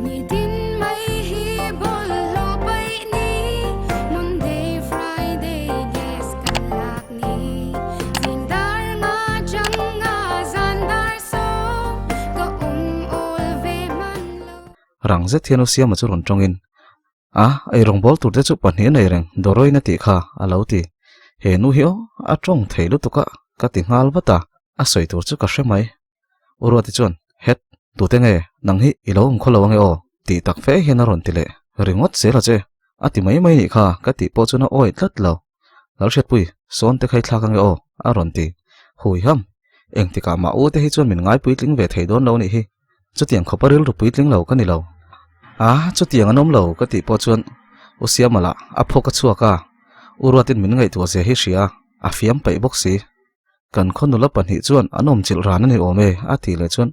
Nitin mai hi bawlhhlawh paih ni, Monday, Friday gas kan lak ni. Zing dar nga chang nga zan dar sawm, ka awm awl ve hman lo. Rang zet hian u Siama chu rawn tawngin, A, eirawng bawl tur te chu pahnih a nei reng, Doroin a tih kha, a lo ti. He nu hi aw, a tawng thei lutuk a, ka ti nghal vat a, a sawi tur chu ka hre mai. U Ruati chuan, Het, tute nge, nang hi i lo awm khaw lo ange aw, tih tak fe hian a rawn ti leh ringawt zel a che. A ti mai mai nih kha, ka tih pawh chuan a awi tlat lo. Lalhriatpui, sawn te kha i thlak ange aw, a rawn ti. Hui ham, engtikah mah u te hi chuan min ngai puitling ve thei dawn lo nih hi. Chutiang khawpa rilru puitling lo ka ni lo. A, chutiang an awm lo ka tih pawh chuan U Siama lah a phawk a chhuak a, U Ruatin min ngaihtuah zia hi hria, a fiam paih bawk si. Kan khaw nula pahnih chuan an awm chilh ran a ni awm e a tih leh chuan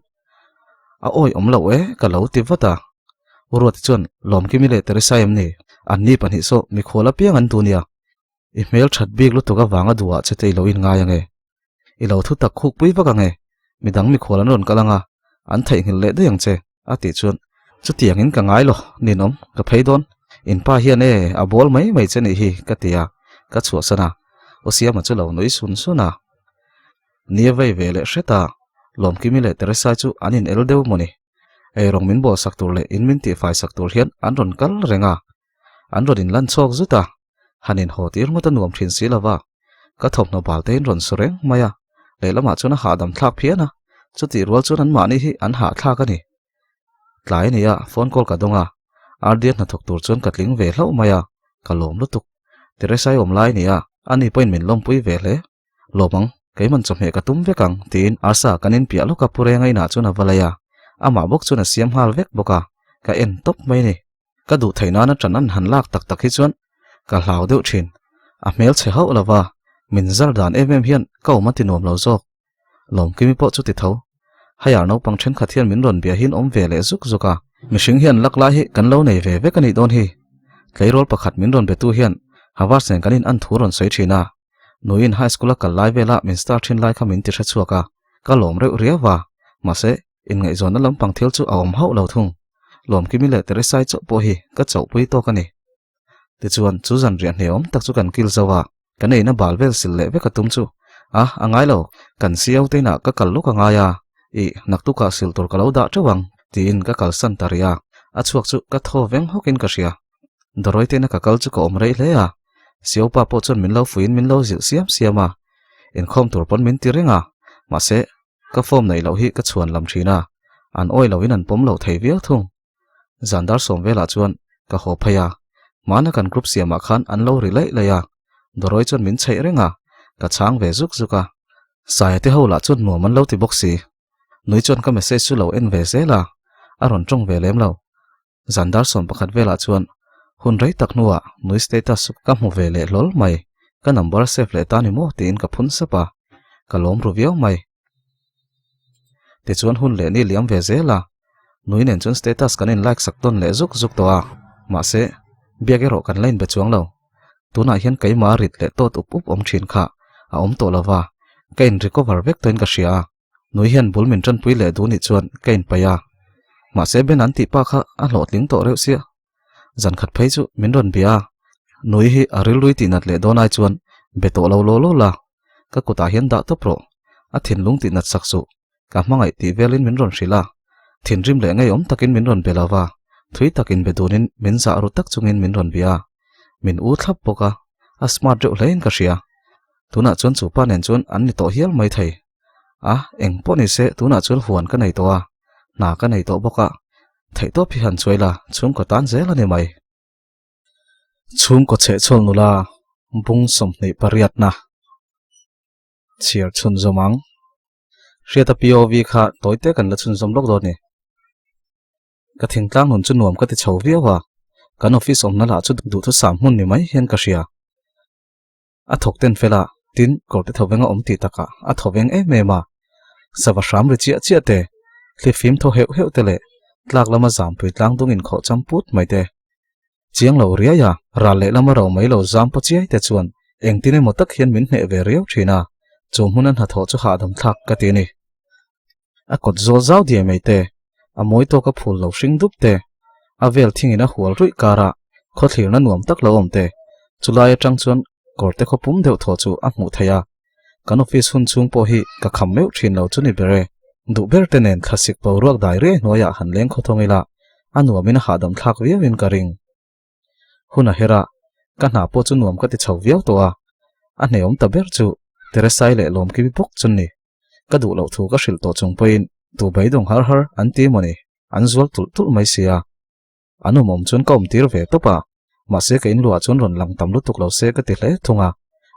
a awi awm lo e ka lo ti vat a. U Ruati chuan Lawmkimi leh Teresa em ni? An ni pahnih saw mikhual apiang an duh nia. I hmel that bik lutuk avanga duhah che te i lo inngai ange. I lo thu tak khuk pui vak ange. Midang mikhual an rawn kal anga an theihnghilh leh daih ang che a tih chuan chutiangin ka ngai lo ninawm ka phei dawn. In pa hian e a bawl mai mai che nih hi ka ti a, ka chhuahsan a. U Siama chu lo nui sun sun a. Nia vei ve leh hret a, Lawmkimi leh Teresai chu an in el deuh mawni. Eirawng min bawl sak tur leh in min tihfai sak tur hian an rawn kal reng a. An rawn in lan chhuak zut a, han in haw tir ngawt a nuam thin si lova, ka thawmhnaw bal te in rawn su reng mai a, lehlamah chuan a hahdam thlak phian a, chutih rual chuan an mahni hi an hahthlak a ni. Tlai a ni a, phone call ka dawng a, RD-a hnathawk tur chuan ka tling ve hlauh mai a, ka lawm lutuk. Teresai awm lai a ni a, ani pawhin min lawmpui ve hle. Lawm ang, keiman chawhmeh ka tum vek ang, tiin Arsa kan inpiah lawk a Pu Renga inah chuan a va lei a, amah bawk chuan a siam nghal vek bawk a, ka en tawp mai a ni. Ka duh theih nana ṭan an han lak tak tak hi chuan ka hlau deuh ṭhin. A hmel chhe hauh lo va, min zar dan em em hian ka awm a ti nuam lo zawk. Lawmkimi pawh chu ti tho. Haiar naupang ṭhenkhat hian min rawn bia hin awm ve leh zuk zuk a. Mihring hian lak lai hi kan lo nei ve vek a nih dawn hi. Tleirawl pakhat min rawn betu hian Havas nen kan in an thu rawn sawi ṭhin a. Nuin high school a kal lai vela min star ṭhin lai kha min ti hre chhuak a, ka lawm reuh riau a. Mahse, Inngaihzawnna lampang thil chu a awm hauh lo thung. Lawmkimi leh Teresai chauh pawh hi ka chauhpui tawk a ni. Tichuan, chu zanriah hneawm tak chu kan kil zo a, kan eina bal vel sil leh vek a tum chu. A, a ngai lo, kan CEO te inah ka kal lawk a ngai a, ih, naktukah sil tur ka lo dah teuh ang, tiin ka kalsan ta rih a, a chhuak chu ka thaw veng hawkin ka hria. Dawrawi te ina ka kal chu ka awm rei hle a, CEO pa pawh chuan min lo fuiin min lo zilh siam siam a, inkhawm tur pawn min ti reng a, mahse, Ka form neih loh hi ka chhuan lam thin a, an awi loin an pawm lo thei viau thung. Zan dar sawm velah chuan ka haw phei a, hmana kan group siamah khan an lo ri laih laih a, Dawrawi chuan min chheih reng a, ka chhang ve zuk zuk a. Saia te ho lah chuan nuam an lo ti bawk si. Nui chuan ka message chu lo en ve zel a, a rawn tawng ve lem lo. Zan dar 11 velah chuan hun rei tak hnuah nui status chu ka hmu ve leh hlawl mai, ka number save leh ta ni maw tiin ka phun sap a, ka lawm ru viau mai. Tichuan hun leh ni liam ve zel a, nui nen chuan status kan in like sak tawn leh zuk zuk tawh a, mahse biak erawh kan la inbe chuang lo. Tunah hian keimah rit leh tawt up up awm thin kha a awm tawh lova, ka in recover vek tawhin ka hria a. Nui hian bul min tanpui leh duh nih chuan ka inpaih a, mahse Ben an tih pa kha a hlawhtling tawh reuh sia. Zan khat phei chu min rawn bia a, Nui hi a rilrui tih nat leh dawn ai chuan be tawh lo law law la, ka kutah hian dah tawp rawh, a thinlung tih nat sak suh, ka hmangaih tih velin min rawn hrilh a, thinrim leh ngeiawm takin min rawn be lo va, thui takin be dunin min zah ru tak chungin min rawn bia a, min u thlap bawk a, a smart reuh hlein ka hria. Tunah chuan chu pa nen chuan an ni tawh hial maithei. A, eng pawh ni se tunah chuan huan ka nei tawh a, hna ka nei tawh bawk a, theihtawp hi han chuai la, chhungkaw tan zel a ni mai. Chhungkaw chhehchhawl nula bung 28na chhiar chhunzawm ang. Hriata POV kha tawi te kan la chhunzawm lawk dawn ni. Ka thingtlang nun chu nuam ka ti chho viau a, kan office awmna lah chu duhthusam hmun ni mai hian ka hria. A thawk ten fel a, tin kawrte thaw veng a awm tih takah a thaw veng em em a. Sava hram ri chiah chiah te, thli fim thaw heuh heuh te leh tlak lama zampui tlang dung inkhawh cham put mai te. Chiang lo riai a, ral leh lama ro mai lo zam paw chiai te chuan engtin emaw tak hian min hneh ve riau thin a, chu hmuna hnathawh chu hahdam thlak ka ti a ni. A kawt zawl zau diai mai te, a mawi tawka phul lo hring dup te. A vel thingin a hual ruih karah khawthlirna nuam tak lo awm te, chulai atang chuan kawrte khaw pum deuh thaw chu a hmuh theih a. Kan office hun chhung pawh hi ka kham meuh thin lo chu ni ber e. Duh ber te nen thlasik boruak dai riai hnuaiah han leng khaw thawng ila, a nuamin a hahdam thlak viauin ka ring. Hun a her a, ka hna pawh chu nuam ka ti chho viau tawh a, a hneawm ta ber chu Teresai leh Lawmkibi bawk chu ni. Ka duh loh thu ka hrilh tawh chung pawhin tu beidawng har har an ti emaw ni, an zual tulh tulh mai sia. An awm awm chuan ka awm tir ve tawp a, mahse ka inluah chuan rawn lang tam lutuk lo se ka ti hle thung a,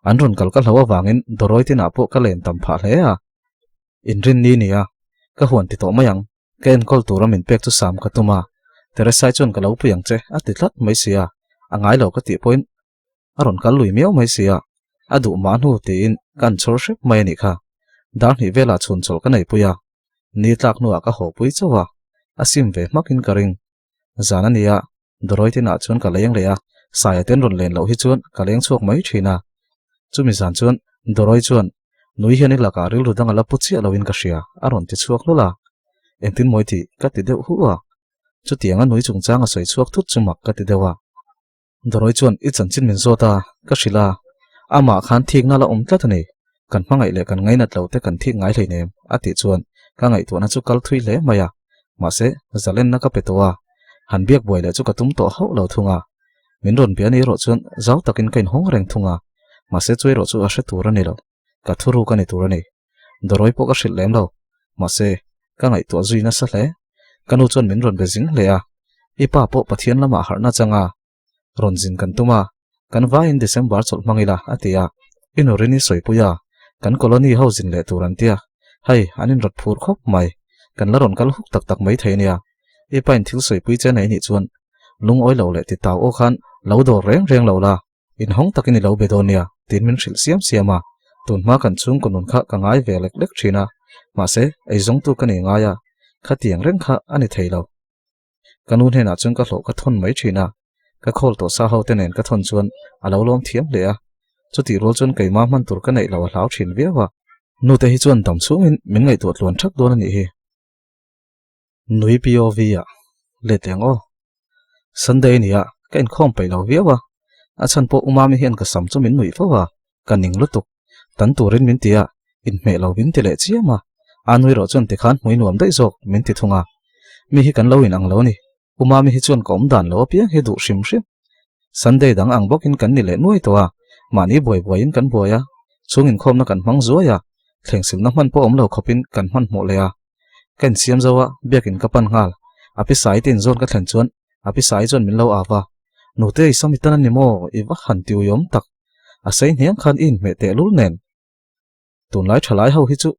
an rawn kal ka hlo avangin Dawrawi tinah pawh ka len tam phah hle a. Inrinni nia, ka huan ti tawh mai ang. Ka enkawl tura min pek chu sam ka tum a, Teresai chuan ka lo pui ang che a ti tlat mai sia, a ngai lo ka tih pawhin a rawn kal lui miau mai sia, a duh mah hnu tiin ka an chhawr hrep mai a nih kha. Dar hnih velah chhun chawlh ka nei pui a, ni tlak hnuah ka haw pui chauh a, a sim ve hmakin ka ring. Zan a nia, Dawrawi tinah chuan ka leng leh a, Saia ten rawn len loh hi chuan ka leng chhuak mai thin a. Chumi zan chuan Dawrawi chuan, Nui hian i lakah rilru dang a la pu chiah loin ka hria, a rawn ti chhuak hlawl a. Engtin mawi tih ka ti deuh hu a. Chutianga nui chungchang a sawi chhuak thut chu mak ka ti deuh a. Dawrawi chuan i chanchin min zawt a, ka hrilh a. Amah khan thikna la awm tlat a ni. Kan hmangaih leh kan ngainat lo te kan thik ngai hleinem, a tih chuan ka ngaihtuahna chu kal thui hle mai a. Mahse, zalenna ka pe tawh a, han biak buai leh chu ka tum tawh hauh lo thung a. Min rawn bia ni erawh chuan zau takin ka inhawng reng thung a, mahse chu erawh chu a hre tur a ni lo. Ka thuruk a ni tur a ni. Dawrawi pawh ka hrilh lem lo. Mahse, ka ngaihtuah zui nasa hle. Ka nu chuan min rawn be zing hle a, I pa pawh Pathian lamah harhna chang a, rawn zin kan tum a, kan vaiin December chawlh hmang ila, a ti a. I nu Rini sawipui a, kan colony ho zin leh tur an ti a, hei, an inrawt phur khawp mai. Kan la rawn kal huk tak tak mai thei a nia. I pain thil sawipui che nei nih chuan lungawi lo leh ti tau aw khan lo dawr reng reng lo la, inhawng takin i lo be dawn nia, tiin min hrilh siam siam a. Tunhma kan chhungkaw nun kha ka ngai ve lek lek thin a, mahse eizawngtu ka nei ngai a, khatiang reng kha a ni thei lo. Ka nu hnenah chuan ka hlawh ka thawn mai thin a, ka khawl tawh sa ho te nen ka thawn chuan a lo lawm thiam hle a, chutih rual chuan keimah hman tur ka neih lo a hlau thin viau a. Nute hi chuan dam chhungin min ngaihtuah tluan thak dawn a nih hi. Nui POV ah let eng aw. Sunday nia ka inkhawm peih lo viau a, a chhan pawh Umami hian ka sam chu min nuih fo a, ka ning lutuk. Tan turin min ti a, inhmeh lo min ti leh chiam a, a nui rawh chuan tikhan hmui nuam daih zawk min ti thung a. Mi hi kan lo inang lo a ni, Umami hi chuan ka awm dan lo apiang hi duh hrim hrim. Sunday dang ang bawkin kan ni leh nuai tawh a, mahni buai buaiin kan buai a, chhung inkhawmna kan hmang zuai a, thlengsilna hman pawh awm lo khawpin kan hmanhmawh leh a. Ka insiam zo a, biakin ka pan nghal. A pi Sai te inzawn ka thlen chuan a pi Sai chuan min lo av a, Nute i sam i tan a ni maw? I va han ti uiawm tak. A sei hniang khan i inhmeh teh lul nen. Tunlai thalai ho hi chu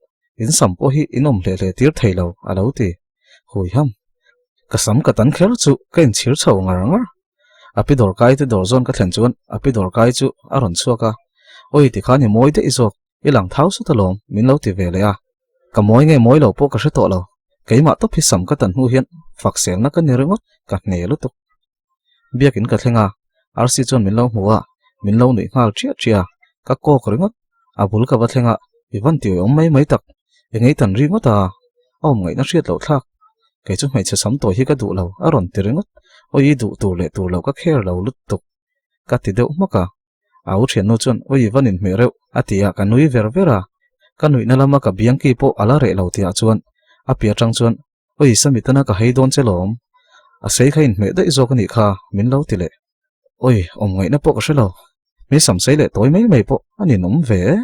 in sam pawh hi in awm hleh hleh tir thei lo, a lo ti. Hui ham. Ka sam ka tan kher chu ka inchhir chho ngar ngar. A pi dawrkai te dawr zawn ka thlen chuan a pi dawrkai chu a rawn chhuak a, Awi tikhan i mawi daih zawk. I lang thau sut alawm, min lo ti ve leh a. Ka mawi nge mawi lo pawh ka hre tawh lo. Keimah tawp hi sam ka tan hnu hian fak selna ka ni ringawt, ka hne lutuk. Biakin ka thleng a, RC chuan min lo hmu a, min lo nuih nghal ṭiah ṭiah a, ka kawk ringawt. A bul ka va thleng a, i van ti awm mai mai tak, eng ei tan ri ngawt a, a awm ngaihna hriat loh thlak. Kei chu hmeichhe sam tawi hi ka duh lo, a rawn ti ringawt. Awi i duh tur leh tur loh ka kher lo lutuk, ka ti deuh hmak a. A u thiannu chuan, Awi va ninhmeh reuh, a ti a, ka nui ver ver a. Ka nuihna lama ka biangki pawh a la reh lo tihah chuan a pi atang chuan, Awi Sami tana ka hei dawn che lawm. A sei kha inhmeh daih zawk a nih kha, min lo ti leh. Awi, awm ngaihna pawh ka hre lo. Mi sam sei leh tawi mai mai pawh a ninawm ve e.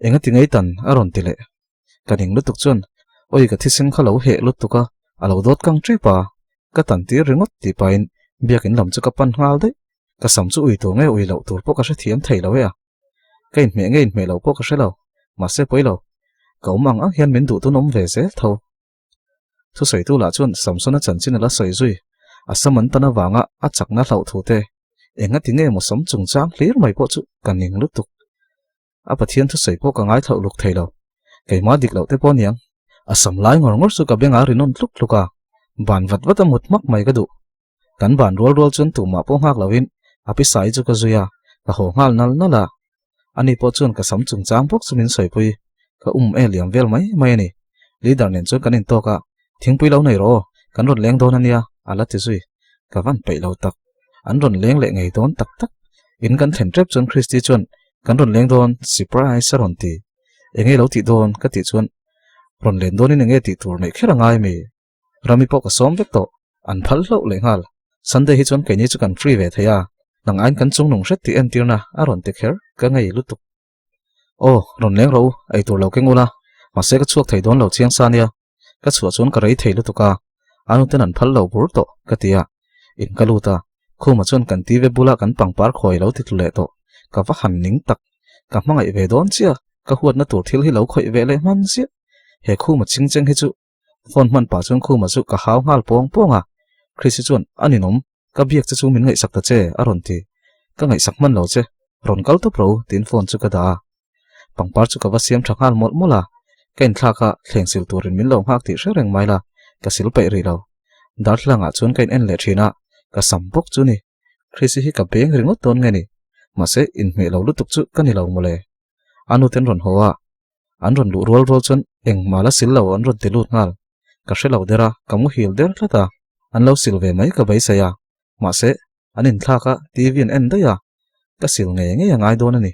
Enga ti ngei tan a rawn ti leh. Ka ning lutuk chuan, Awi ka thisen kha lo heh lutuk a, a lo dawt kang tep a, ka tan tir ringawt tih pahin biakin lam chu ka pan nghal daih. Ka sam chu ui tur nge ui loh tur pawh ka hrethiam thei lo e a. Ka inhmeh nge inhmeh lo pawh ka hre lo, mahse pawi lo. Ka awm ang ang hian min duh tun awm ve zel tho. Thusawitu lah chuan Samsona chanchin a la sawi zui, a sam an tan avanga a chakna hlauh thu te, enga ti nge maw sam chungchang hlir mai pawh chu ka ning lutuk. A Pathian thusawi pawh ka ngaithlauh luk thei lo, keimah dik loh te pawh aniang. A sam lai ngawr ngawr chu ka bengah a rinawm tluk tluk a, ban vat vat a mut hmak mai ka duh. Kan ban rual rual chuan tumah pawh nghak loin a pi Sai chu ka zui a, ka haw nghal nal nal a. Ani pawh chuan ka sam chungchang bawk chu min sawipui, ka um e liam vel mai mai a ni. Leader nen chuan kan intawk a, Thingpui lo nei rawh aw, kan rawn leng dawn a nia, A la ti zui. Ka van peih lo tak. An rawn leng leh ngei dawn tak tak. In kan thlen tep chuan Christy chuan kan rawn leng dawn surprise a rawn ti. Enge lo tih dawn ka tih chuan rawn len dawnin enge tih tur neih kher a ngai mi. Rami pawh ka sawm vek tawh. An phal hlauh leh nghal. Sunday hi chuan keini chu kan free ve thei a. Nang aiin kan chung nung hret tih entirna a rawn ti kher ka ngei lutuk. Aw, rawn leng rawh u, ei tur lo keng ula. Mahse ka chhuak thei dawn lo chiang sa nia. Ka chhuah chuan ka rei thei lutuk a, a nuten an phal lo bur tawh, ka ti a. In ka lut a, Khuma chuan kan TV bula kan pangpar khawi lo ti tlu leh tawh. Ka va han ning tak. Ka hmangaih ve dawn chiah, ka huatna tur thil hi lo khawih ve leh hman ziah. He Khuma chingcheng hi chu phone hman pah chuan Khuma chu ka hau nghal pawng pawng a. Chrissy chuan, A ninawm, ka biak che chu min ngaihsak ta che, a rawn ti. Ka ngaihsak hman lo che, rawn kal tawp ro, tiin phone chu ka dah a. Pangpar chu ka va siam tha nghal mawlh mawlh a, ka inthlak a, thleng sil turin min lo nghak tih hre reng mai la, ka sil peih rih lo. Darthlalangah chuan ka in en leh thin a, ka sam bawk chu ni. Chrissy hi ka beng ringawt dawn nge ni? Mahse, inhmeh lo lutuk chu ka ni lo mawle. A nuten rawn haw a, an rawn luh rual rual chuan engmah la sil lo an rawn ti lut nghal. Ka hre lo der a, ka muhil der tlat a, an lo sil ve mai ka beisei a, mahse, an inthlak a, TV an en daih a, ka sil ngei ngei a ngai dawn a ni.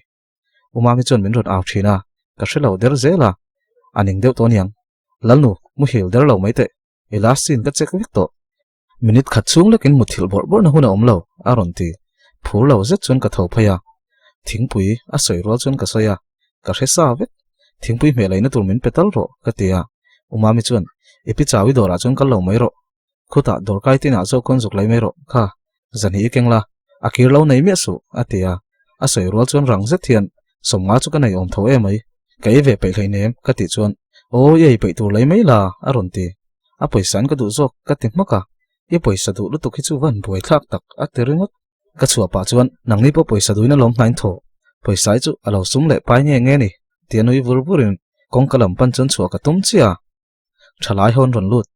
U Mami chuan min rawn au thin a, ka hre lo der zel a, a ning deuh tawh aniang. Lalnu, muhil der lo mai teh, i last scene ka check vek tawh. Minute khat chhung lekin muthilh bawrh bawrhna hun a awm lo, a rawn ti. Phur lo zet chuan ka tho phei a. Thingpui a sawi rual chuan ka sawi a, ka hre sa vek. Thingpui hmeh laihna tur min pe tal rawh, ka ti a. U Mami chuan, I pi chau i dawrah chuan kal lo mai rawh. Khutah dawrkai tinah zawk khawn zuk lai mai rawh, kha, zan hi i keng la, a kir lo nei miah suh, a ti a. A sawi rual chuan rang zet hian, Sawmnga chu ka nei awm tho em ai, ka ei ve peih hleinem, ka tih chuan, Aw, i ei peih tur lei mai la, a rawn ti. A pawisa an ka duh zawk, ka ti hmak a. I pawisa duh lutuk hi chu van buaithlak tak, a ti ringawt. Ka chhuah pah chuan, Nangni pawh pawisa duhin alawm hnain thaw, pawisa hi chu a lo sum leh pai nge nge ni, tia nui vur vurin kawngka lam pan chuan chhuah ka tum chiah a. Thalai ho an rawn lut,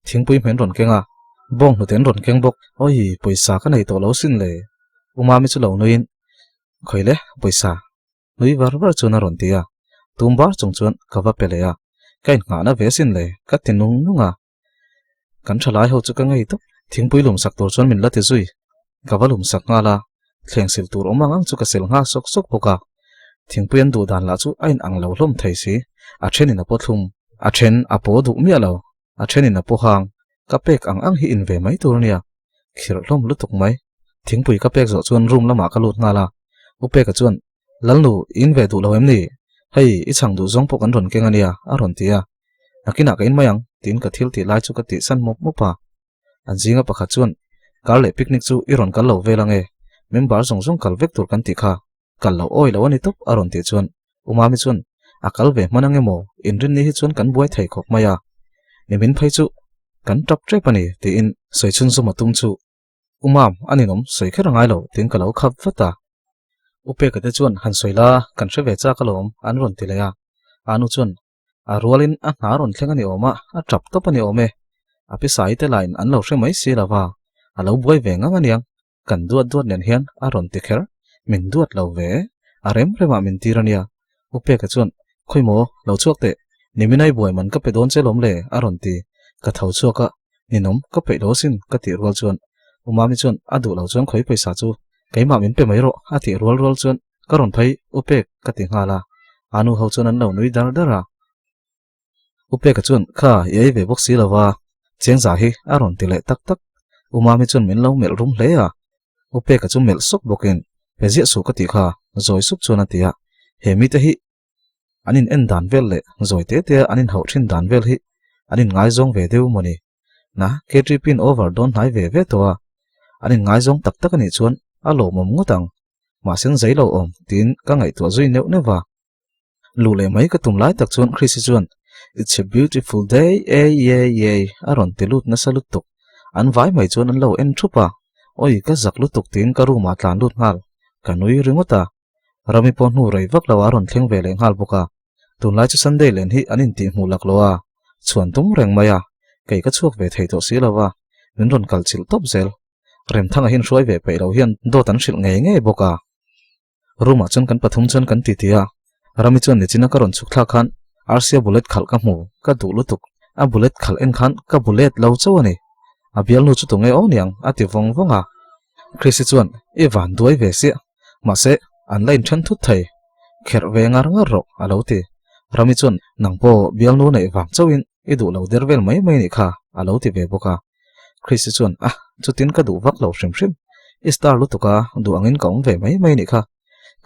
thingpui hmel rawn keng a, bawng hnute an rawn keng bawk. Awi, pawisa ka nei tawh lo sin le, U Mami chu lo nuiin, Khawi le, pawisa. Nui var var chuan a rawn ti a, tum bar chung chuan ka va pe leh a, ka inngahna ve sin le, ka ti nung nung a. Kan thalai ho chu ka ngei tawp, thingpui lum sak tur chuan min la ti zui. Ka va lum sak nghal a, thleng sil tur awm ang ang chu ka sil nghal sawk sawk bawk a. Thingpui an duh dan lah chu a in ang lo hlawm thei si, a thenin a paw thlum, a then a paw duh miah lo, a thenin a paw hang, ka pek ang ang hi in ve mai tur ania, khirh hlawm lutuk mai. Thingpui ka pek zawh chuan room lamah ka lut nghal a, U Peka chuan, Lalnu, i in ve duh lo em ni? Hei, i chhang duh zawng pawh kan rawn keng ania, a rawn ti a. Nakinah ka in mai ang, tiin ka thil tih lai chu ka tihsan mawp mawp a. An zinga pakhat chuan, Kar leh picnic chu i rawn kal lo vel ange, member zawng zawng kal vek tur kan tih kha, kal lo awi lo a ni tawp a rawn tih chuan U Mami chuan, A kal ve hman ange maw, inrinni hi chuan kan buai thei khawp mai a, nimin phei chu kan tap tep a ni tiin sawi chhunzawm a tum chu U Mam, a ninawm sawi kher a ngai lo tiin ka lo khap vat a. U Peka te chuan han sawi la, kan hre ve chak alawm an rawn ti leh a, Anu chuan A rualin a hna rawn thleng a ni awm a, a tap tawp a ni awm e. A pisai te lain an lo hre mai si lo va, a lo buai ve ngang a niang. Kan duat duat nen hian a rawn ti kher, min duat lo ve e, a rem remah min tir a nia. U Peka chuan, Khawi maw, lo chhuak teh, niminai buai man ka pe dawn che lawm le, a rawn ti. Ka tho chhuak a, ninawm, ka peih lo asin, ka tih rual chuan U Mami chuan a duh lo chuan khawi pawisa chu keimah min pe mai rawh, a tih rual rual chuan Ka rawn phei, U Pek, ka ti nghal a. A nu ho chuan an lo nui dar dar a. U Peka chuan, Kha, i ei ve bawk si lo va, Chengza hi a rawn ti leh tak tak. U Mami chuan min lo melh rum hle a. U Peka chu melh sawk bawkin, Pe ziah suh ka tih kha, zawi sup chuan a ti a. He mite hi an in en dan vel leh zawi te te a an inhauh thin dan vel hi an inngaizawng ve deuh maw ni? Na, KTP in over dawn hnai ve ve tawh a, an inngaizawng tak tak a nih chuan a lawmawm ngawt ang. Mahse an zei lo awm tiin ka ngaihtuah zui neuh neuh va. Luh leh mai ka tum lai tak chuan Chrissy chuan, It's a beautiful day, ey yey yey a rawn ti lut nasa lutuk. An vai mai chuan an lo en thup a, Awi ka zak lutuk tiin ka room ah tlan lut nghal. Ka nui ringawt a. Rami pawh hnu rei vak lo a rawn thleng ve leh nghal bawk a. Tunlai chu Sunday len hi an intih hmuh lak lo a, chhuan tum reng mai a, kei ka chhuak ve thei tawh si lo a, min rawn kal chilh tawp zel. Remthanga hin hruai ve peih lo hian dawt an hrilh ngei ngei bawk a. Room ah chuan kan pathum chuan kan titi a, Rami chuan nichina ka rawn chhuk thlak khan Arsia bullet khalh ka hmu, ka duh lutuk, a bullet khalh en khan ka bullet lo chauh a ni. A bialnu chu tunge aw niang a ti vawng vawng a. Chrissy chuan i van duai ve siah. Mahse, an la inthen thut thei. Kherh ve ngar ngar rawh a lo ti. Rami chuan nang pawh bialnu neih vang chauhin i duh lo der vel mai mai nih kha a lo ti ve bawk a. Chrissy chuan ah chutin ka duh vak lo hrim hrim. I star lutuk a, duh angin ka awm ve mai mai nih kha.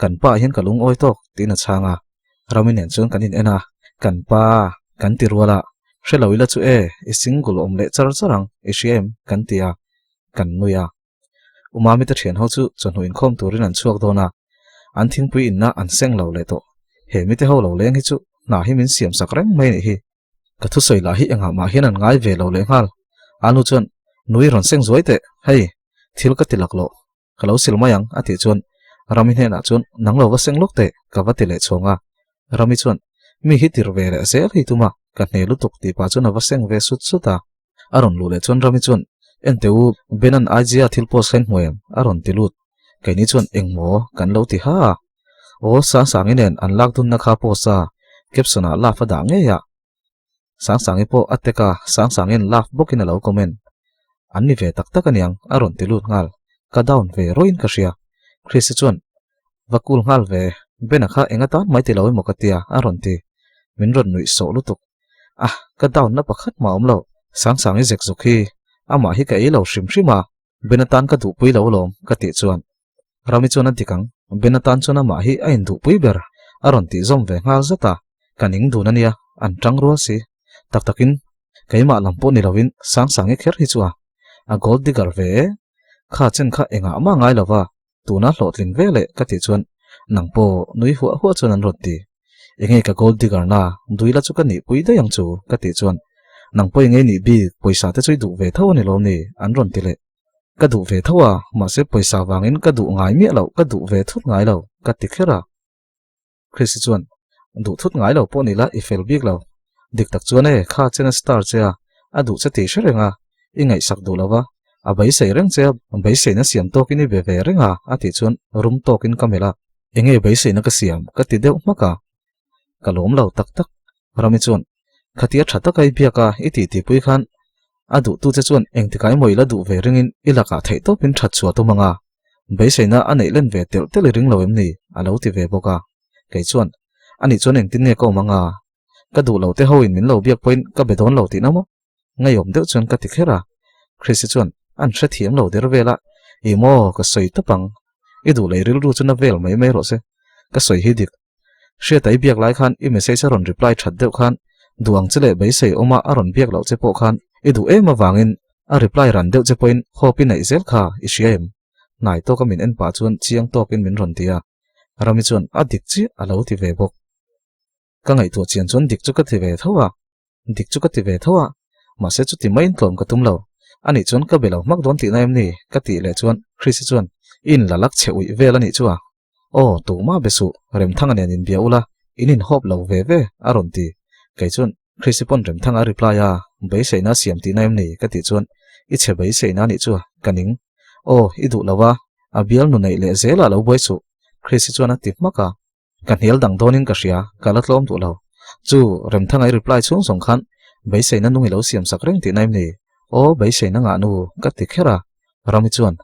Kan pa hian ka lungawi tawk tiin a chhang a. Rami nen chuan kan in en a, kan pa kan ti rual a, hre lo ila chu e, i single awm leh char char ang, i hria em? kan ti a, kan nui a. Umami te thian ho chu chawhnu inkhawm turin an chhuak dawn a, an thingpui inna an seng lo leh tawh. He mite ho lo leng hi chu hna hi min siam sak reng mai nih hi. Ka thusawi lah hi engah mah hian an ngai ve lo leh nghal. Anu chuan, Nui rawn seng zuai teh, hei, thil ka ti laklawh. Ka lo sil mai ang, a tih chuan Rami hnenah chuan, Nang lo va seng lawk teh, ka va ti leh chhuang a. Rami chuan, Mi hi tir ve leh zel hi tum a, ka hne lutuk tih pah chuan a va seng ve sut sut a. A rawn luh leh chuan Rami chuan, Ente u, Benan IG-a thil post kha in hmu em? a rawn ti lut. Keini chuan, Engmaw? kan lo ti ha a. Aw, Sangsangi nen an lak dunna kha post a, caption-ah love a dah ngei a. Sangsangi pawh a tek a, Sangsangi'n love bawkin a lo comment. An ni ve tak tak aniang, a rawn ti lut nghal. Ka down ve rawhin ka hria. Chrissy chuan, Va cool nghal ve, Ben-a kha eng atan mai ti lo emaw ka tia, a rawn ti. Min rawn nuih sawh lutuk. Ah, ka down na pakhat mah awm lo. Sangsangi zek zuk hi, amah hi ka ei lo hrim hrim a, Ben atan ka duhpui lo alawm, ka tih chuan. Rami chuan a dik ang, Ben atan chuan amah hi a induhpui ber, a rawn tih zawm ve nghal zat a, ka ning dun a nia, an tang rual si. Tak takin, keimah lam pawh ni lovin Sangsangi kher hi chu a, a gold digger ve e. Kha chen kha engah mah ngai lova, tuna hlawhtlin ve leh ka tih chuan nang pawh nui huah huah chuan an rawn ti. Enge ka gold digger na, duila chu ka nihpui daih ang chu, ka tih chuan nang pawh enge nih bik, pawisa te chu i duh ve tho a ni lawm ni, an rawn ti leh. Ka duh ve tho a, mahse pawisa vangin ka duh ngai miah loh, ka duh ve thut ngai lo, ka ti kher a. Chrissy chuan, Duh thut ngai lo pawh ni la, i fel bik lo. Dik tak chuan e, kha chen a star che a, a duh che tih hre reng a, i ngaihsak duh lo va, a beisei reng che a, beiseina siam tawkin i be ve reng a, a tih chuan rum tawkin ka melh a. Enge beiseina ka siam? ka ti deuh hmak a. Ka lawm lo tak tak. Rami chuan, Khatia tha taka i biak a, i tih tihpui khan a duhtu che chuan engtikah emaw i la duh ve ringin i lakah theih tawpin that chhuah tum ang a, beiseina a neih len ve telh telh i ring lo em ni? a lo ti ve bawk a. Kei chuan, Anih chuan engtin nge ka awm ang a? Ka duh lo te hoin min lo biak pawhin ka be dawn lo tihna maw? Ngeiawm deuh chuan ka ti kher a. Chrissy chuan, An hrethiam lo der vel a, ih maw ka sawi tawp ang. I duh lei rilru chu na vel mai mai rawh se. Ka sawi hi dik. Hriata i biak lai khan i message a rawn reply that deuh khan duh ang che leh beisei awma a rawn biak loh che pawh khan i duh em avangin a reply ran deuh che pawhin hope i neih zel kha i hria em? Hnai tawka min en pah chuan chiang tawkin min rawn ti a. Rami chuan a dik chiah a lo ti ve bawk. Ka ngaihtuah chian chuan dik chu ka ti ve tho a. Dik chu ka ti ve tho a, mahse chuti maiin tlawm ka tum lo. Anih chuan ka be lo hmak dawn tihna em ni? ka tih leh chuan Chrissy chuan, I inla lak chhe uih vel anih chu a. Aw, tumah be suh, Remthanga nen inbia ula, in inhawp lo ve ve, a rawn ti. Kei chuan, Chrissy pawn Remthanga a reply a, Beiseina a siam tihna em ni? ka tih chuan, I chhe beiseina anih chu a, ka ning. Aw, i duh lo a, a bialnu neih leh zelah lo buai suh, Chrissy chuan a ti hmak a. Ka hnial dang dawnin ka hria, ka la tlawm duh lo. Chu, Remthangai reply chhung zawng khan beiseina nung i lo siam sak reng tihna em ni? Aw, beiseina ngah nu, ka ti kher a. Rami chuan,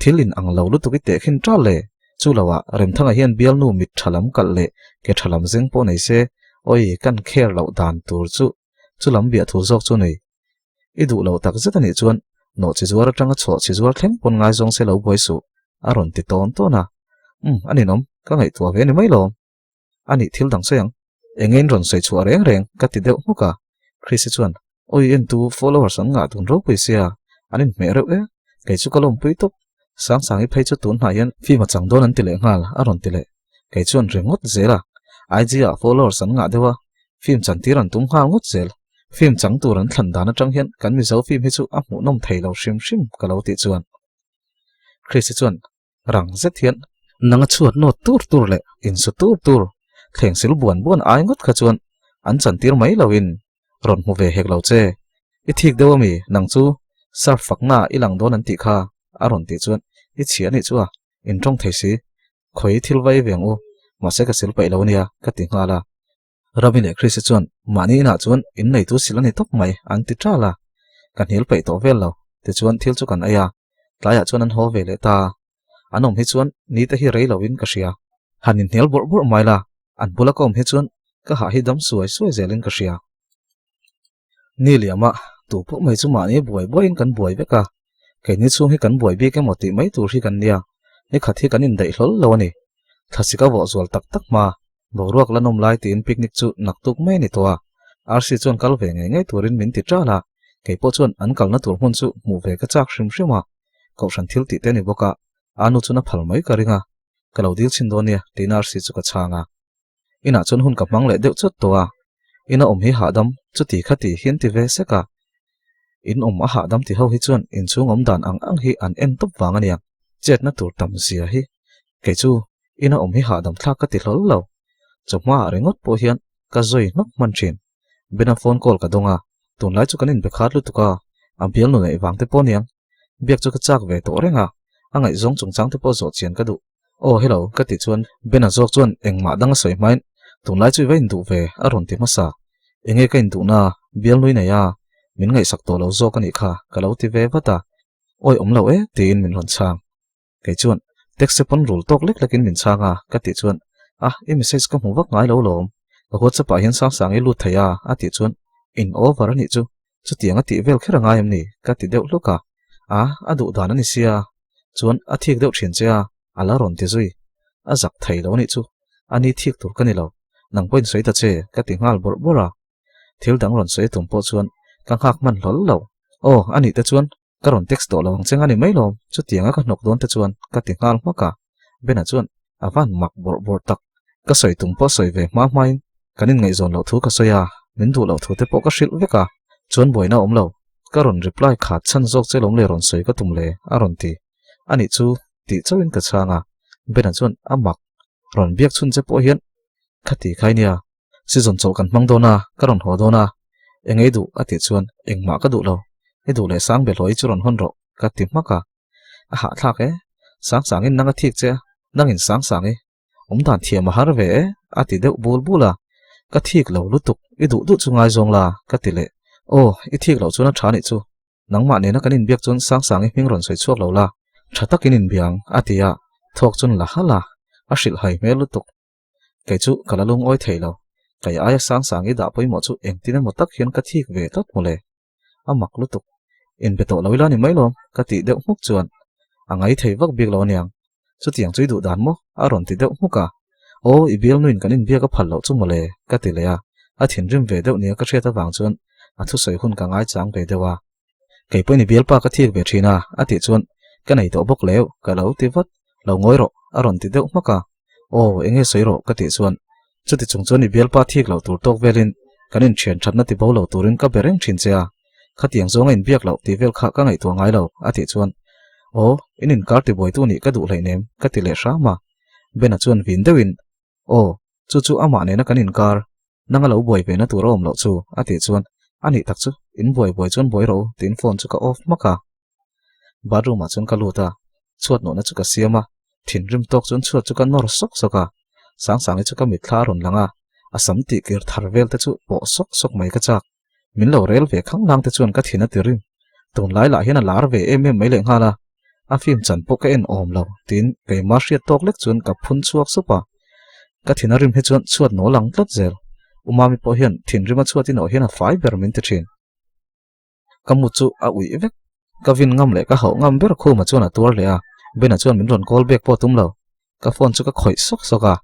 Thil in ang lo lutuk i teh khin ṭal le. Chu loah, Remthanga hian bialnu mit ṭha lam kalh leh ke ṭha lam zeng pawh nei se, awi, kan care loh dan tur chu, chu lam biah thu zawk chu nei. I duh lo tak zet a nih chuan nawh chi zuar atanga chhuah chi zuar thleng pawn ngaizawng se lo buai suh, a rawn ti tawn tawn a. Umm, a ninawm, ka ngaihtuah ve ni mai lawm. A nih thil dang sawi ang. Enge in rawn sawi chhuah reng reng, ka ti deuh hmuk a. Chrissy chuan, Awi entu followers an ngah dun ropui sia, an inhmeh reuh e, kei chu ka lawmpui tawp. Sangsangi phei chu tun hnah hian film a chang dawn an ti leh nghal, a rawn ti leh. Kei chuan ringawt zel a, IG ah followers an ngah deuh a, film chantir an tum nghal ngawt zel. Film chang tur an thlan dan atang hian kan Mizo film hi chu a hmuhnawm thei lo hrim hrim ka lo tih chuan Chrissy chuan rang zet hian nanga chhuat nawt tur tur leh insu tur tur thleng sil buan buan ai ngawt kha chuan an chantir mai loin rawn hmu ve hek lo che. I thik deuh ami nang chu surf fakna i lang dawn an tih kha a rawn tih chuan i chhia anih chu a intawng thei si khawi thil vai ve ang u mahse ka sil paih lo ania ka ti nghal a. Ravi leh Chrissy chuan mahni inah chuan inneitu sil a ni tawp mai an ti ṭal a, ka hnial peih tawh vel lo. Tichuan thil chu kan ei a, tlaiah chuan an haw ve leh ta. An awm hi chuan ni te hi rei loin ka hria. Han inhnial bawrh bawrh mai la, an bula ka awm hi chuan ka hah hi dam suai suai zelin ka hria. Ni liama tu pawh mai chu mahni buai buaiin kan buai vek a, keini chhung hi kan buai bik emaw tih mai tur hi kan nia, nikhat hi kan indaih hlawl lo a ni. Thlasik a vawh zual tak tak hma, boruak la nawm lai tiin picnic chu naktuk mai a ni tawh a, RC chuan kal ve ngei ngei turin min ti ṭal a, kei pawh chuan an kalna tur hmun chu hmuh ve ka chak hrim hrim a, kohhran thil tih te a ni bawk a, a nu chuan a phal mai ka ring a, ka lo dil chhin dawn nia tiin RC chu ka chhang a. Inah chuan hun ka hmang leh deuh chawt tawh a, ina awm hi hahdam chuti kha ti hian ti ve sek a. In awm a hahdam ti ho hi chuan inchhung awm dan ang ang hi an en tawp vang a nia, chetna tur tam zia hi. Kei chu ina awm hi hahdam thlak ka ti hlawl lo. Chawhma ah ringawt pawh hian ka zawi hnawk hman thin. Bena phone call ka dawng a, tunlai chu kan inbe khat lutuk a, a bialnu neih vang te pawh aniang. Biak chu ka chak ve tawh reng a, a ngaihzawng chungchang te pawh zawh chian ka duh. Aw hello ka tih chuan Bena zawk chuan engmah dang a sawi hmain tunlai chu i va induh ve a rawn ti hmasa. Enge ka induhna bialnui nei a, min ngaihsak tawh lo zawk a nih kha ka lo ti ve vat a. Awi awm lo e tiin min rawn chhang. Kei chuan text te pawn rul tawk lek lekin min chhang a ka tih chuan ah i message ka hmu vak ngai lo lawm ka whatsapp ah hian Sangsang i lut thei a a tih chuan in over a nih chu chutiang a tih vel kher a ngai em ni ka ti deuh hluk a a a duh dan a ni sia chuan a thik deuh thin che a a la rawn ti zui a zak thei lo nih chu a ni thik tur ka ni lo nang pawhin sawi ta che ka ti nghal bawrh bawrh a thil dang rawn sawi tum pawh chuan ka nghak hman hlawl lo aw a nih te chuan ka rawn text tawh lo ang che nga ni mai lawm chutianga ka hnawk dawn te chuan ka ti nghal hmak a Bena chuan a van mak bawrh bawrh tak ka sawi tum pawh sawi ve hma hmain kan inngaihzawn loh thu ka sawi a min duh loh thu te pawh ka hrilh vek a chuan buaina awm lo ka rawn reply khat chhan zawk che lawm le rawn sawi ka tum le a rawn ti a nih chu tih chauhin ka chhang a Bena chuan a mak rawn biak chhun che pawh hian kha ti khai nia Season chawlh kan hmang dawn a, ka rawn haw dawn a, eng ei duh a tih chuan engmah ka duh lo, i duh leh sang be hlawh i chu rawn hawn rawh ka ti hmak a, a hahthlak e, sang sangin nang a thik che a, nangin sang sang i awm dan thiam a har ve e a ti deuh bul bul a, ka thik lo lutuk, i duh duh chu ngaizawng la ka ti leh, aw i thik loh chuan a tha nih chu, Nangmah nena kan inbiak chuan Sangsangi hming rawn sawi chhuak lo la, tha takin inbiang a ti a, thawk chuan la halh a, a hrilh hai hmel lutuk. Kei chu ka la lungawi thei lo, kei aia Sangsangi dah pawimawh chu engtin emaw tak hian ka thik ve tlat mawle. A mak lutuk. Inbe tawh lo ila ni mai lawm ka tih deuh hmuk chuan a ngai thei vak bik lo aniang. Chutiang chu i duh dan maw? a rawn ti deuh hmuk a. Aw, i bialnuin kan inbiak a phal loh chu mawle ka ti leh a, a thinrim ve deuh nia ka hriat avang chuan a thusawi hun ka ngaichang ve deuh a. Kei pawhin i bialpa ka thik ve thin a, a tih chuan ka nei tawh bawk leu ka lo ti vat. Lo ngawi rawh a rawn ti deuh hmak a. Aw, enge sawi rawh ka tih chuan chuti chung chuan i bialpa thik loh tur tawk velin kan inthian thatna ti bo lo turin ka be reng thin che a, khatiang zawnga inbiak loh tih vel kha ka ngaihtuah ngai lo a tih chuan aw, in inkar tibuaitu nih ka duh hleinem ka ti leh hram a. Bena chuan vin deuhin aw, chu chu amah nena kan inkar nanga lo buai ve na tur a awm loh chu a tih chuan a nih tak chu in buai buai chuan buai rawh u tiin phone chu ka off hmak a. Bathroom ah chuan ka lut a, chhuat nawhna chu ka siam a, thinrim tawk chuan chhuat chu ka nawr sawk sawk a, Sangsangi chu ka mitthla a rawn lang a, a sam tih kir thar vel te chu pawh sawk sawk mai ka chak. Min lo rel ve khang lang te chuan ka thin a ti rim. Tunlai lah hian a lar ve em em mai leh nghal a, a film chan pawh ka en awm lo tiin keimah hriat tawk lek chuan ka phun chhuak sup a. Ka thin a rim hi chuan chhuat nawl ang tlat zel. Umami pawh hian thinrim a chhuat inawh hian a fai ber min ti thin. Ka mu chu a uih vek. Ka vin ngam leh ka hauh ngam ber Khuma chuan a tuar leh a, Bena chuan min rawn call back pawh tum lo. Ka phone chu ka khawih sawk sawk a,